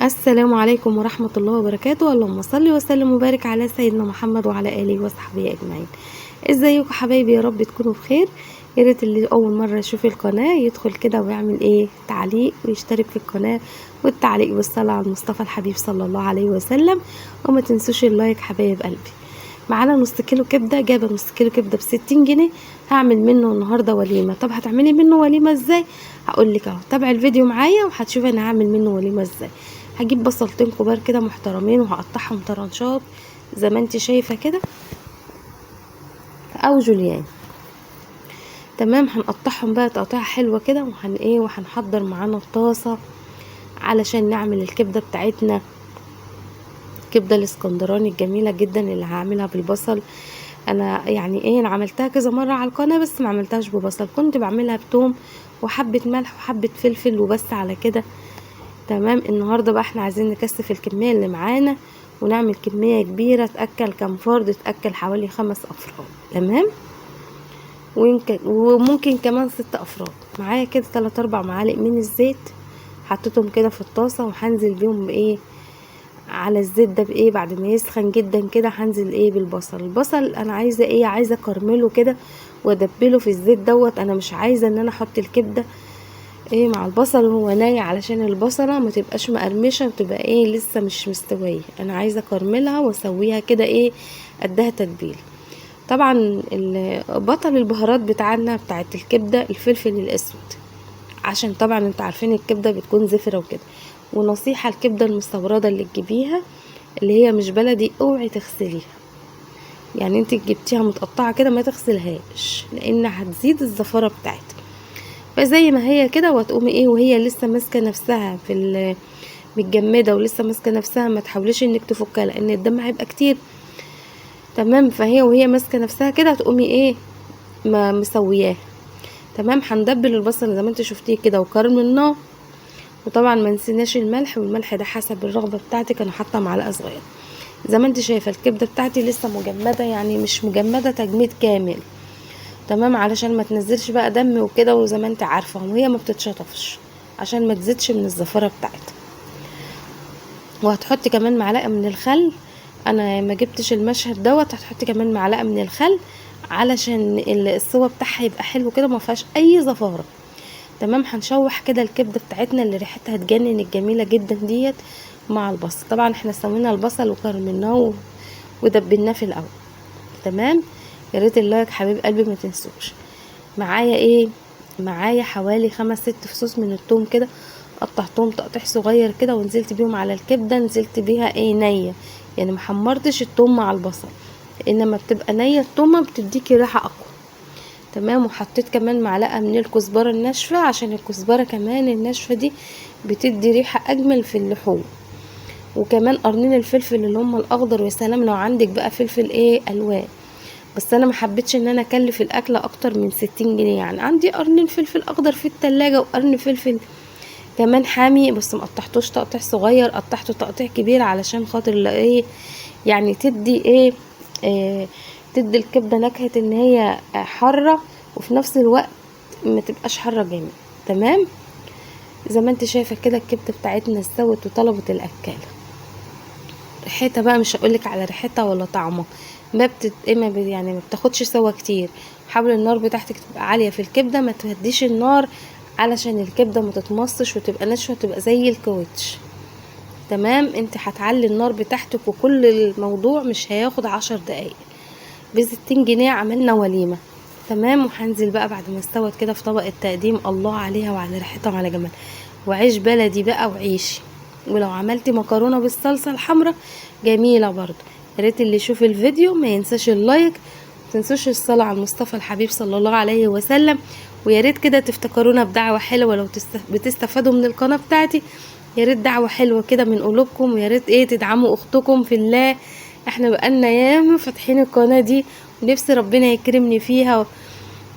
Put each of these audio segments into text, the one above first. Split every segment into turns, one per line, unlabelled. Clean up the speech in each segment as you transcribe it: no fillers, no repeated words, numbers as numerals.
السلام عليكم ورحمة الله وبركاته. اللهم صل وسلم وبارك على سيدنا محمد وعلى آله وصحبه أجمعين. ازيكم حبايبي؟ يا رب تكونوا بخير. يا ريت اللي أول مرة يشوف القناة يدخل كده ويعمل ايه تعليق ويشترك في القناة، والتعليق بالصلاة على المصطفى الحبيب صلى الله عليه وسلم، وما تنسوش ال like حبايب قلبي. معانا نص كيلو كبدة، جايبة نص كيلو كبدة ب60 جنيه، هعمل منه النهاردة وليمة. طب هتعملي منه وليمة ازاي؟ هقول لك اهو، تابعي الفيديو معايا وهتشوفي انا هعمل منه وليمة ازاي. هجيب بصلتين كبار كده محترمين وهقطعهم طرنشات زي ما انت شايفة كده او جوليان. تمام، هنقطعهم بقى تقطيعه حلوة كده، وهن ايه وهنحضر معانا الطاسة علشان نعمل الكبدة بتاعتنا، الكبدة الاسكندراني الجميلة جدا اللي هعملها بالبصل. انا يعني ايه، انا عملتها كذا مرة على القناة بس ما عملتهاش ببصل، كنت بعملها بتوم وحبة ملح وحبة فلفل وبس على كده. تمام، النهاردة بقى احنا عايزين نكثف الكمية اللي معانا ونعمل كمية كبيرة تأكل كام فرد، تأكل حوالي 5 افراد. تمام، وممكن كمان 6 افراد. معايا كده 3-4 معالق من الزيت، حطيتهم كده في الطاسة وهنزل بيهم بايه على الزيت ده بايه بعد ما يسخن جدا كده. هنزل ايه بالبصل. البصل انا عايزه ايه، عايزه اكرمله كده وادبله في الزيت دوت. انا مش عايزه ان انا احط الكبده ايه مع البصل وهو ناي، علشان البصله ما تبقاش مقرمشه وتبقى ايه لسه مش مستوية. انا عايزه اكرملها واسويها كده ايه قدها تتبيله. طبعا بطل البهارات بتاعنا بتاعت الكبده الفلفل الاسود، عشان طبعا انتوا عارفين الكبده بتكون زفره وكده. ونصيحة، الكبده المستورده اللي تجيبيها اللي هي مش بلدي اوعي تغسليها، يعني انت جبتيها متقطعه كده ما تغسلهاش لان هتزيد الزفاره بتاعتها. فزي ما هي كده وهتقومي ايه وهي لسه ماسكه نفسها في متجمده ولسه ماسكه نفسها، ما تحاوليش انك تفكها لان الدم هيبقى كتير. تمام، فهي وهي ماسكه نفسها كده هتقومي ايه ما مسوياها. تمام، هندبل البصل زي ما انت شفتيه كده وكرملناه، وطبعا ما نسيناش الملح، والملح ده حسب الرغبة بتاعتك. انا حاطه معلقه صغيرة. زي ما انت شايفه الكبده بتاعتي لسه مجمده، يعني مش مجمده تجميد كامل. تمام، علشان ما تنزلش بقى دم وكده، وزي ما انت عارفه وهي ما بتتشطفش عشان ما تزيدش من الزفاره بتاعتها. وهتحطي كمان معلقه من الخل، انا ما جبتش المشهد دوت. هتحطي كمان معلقه من الخل علشان السوا بتاعها يبقى حلو كده ما فيهاش اي زفاره. تمام، هنشوح كده الكبده بتاعتنا اللي ريحتها تجنن الجميلة جدا ديت مع البصل. طبعا احنا سوينا البصل وكرملناه ودبلناه في الاول. تمام، يا ريت ال like حبيب قلبي ما تنسوش. معايا ايه، معايا حوالي 5-6 فصوص من الثوم كده، قطعتهم تقطيع صغير كده ونزلت بيهم على الكبده. نزلت بيها ايه نيه، يعني ما حمرتش الثوم مع البصل، انما بتبقى نيه الثومه بتديكي ريحه اقوى. تمام، وحطيت كمان معلقه من الكزبره الناشفه، عشان الكزبره كمان الناشفه دي بتدي ريحه اجمل في اللحوم. وكمان قرنين الفلفل اللي هم الاخضر، ويا سلام لو عندك بقى فلفل ايه الوان، بس انا ما حبيتش ان انا اكلف الاكلة اكتر من 60 جنيه. يعني عندي قرنين فلفل اخضر في التلاجة وقرن فلفل كمان حامي، بس ما قطعتوش تقطيع صغير، قطعته تقطيع كبير علشان خاطر ايه يعني تدي ايه، تدي الكبده نكهة ان هي حارة وفي نفس الوقت ما تبقاش حارة جامد. تمام، زي ما انت شايفه كده الكبده بتاعتنا استوت وطلبت الاكاله. ريحتها بقى مش هقولك على ريحتها ولا طعمها، ما بتت ما يعني ما بتاخدش سوا كتير. حاول النار بتاعتك تبقى عالية في الكبده، ما تهديش النار علشان الكبده ما تتمصش وتبقى ناشفة وتبقى زي الكاوتش. تمام، انت هتعلي النار بتاعتك وكل الموضوع مش هياخد 10 دقايق. ب60 جنيه عملنا وليمة. تمام، وهنزل بقى بعد ما استوت كده في طبق التقديم. الله عليها وعلى ريحتها وعلى جمالها، وعيش بلدي بقى وعيشي. ولو عملتي مكرونه بالصلصه الحمراء جميلة برضو. يا ريت اللي يشوف الفيديو ما ينساش ال like، ما تنسوش الصلاة على المصطفى الحبيب صلى الله عليه وسلم. ويا ريت كده تفتكرونا بدعوة حلوة لو بتستفادوا من القناة بتاعتي، يا ريت دعوه حلوة كده من قلوبكم، ويا ريت ايه تدعموا اختكم في الله. احنا بقالنا ياما فاتحين القناة دي ونفسي ربنا يكرمني فيها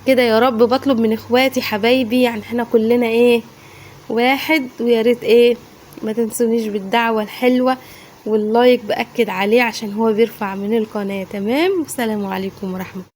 كده يا رب. بطلب من اخواتي حبايبي، يعني احنا كلنا ايه واحد، ويا ريت ايه ما تنسونيش بالدعوة الحلوة وال like، بأكد عليه عشان هو بيرفع من القناة. تمام، والسلام عليكم ورحمة.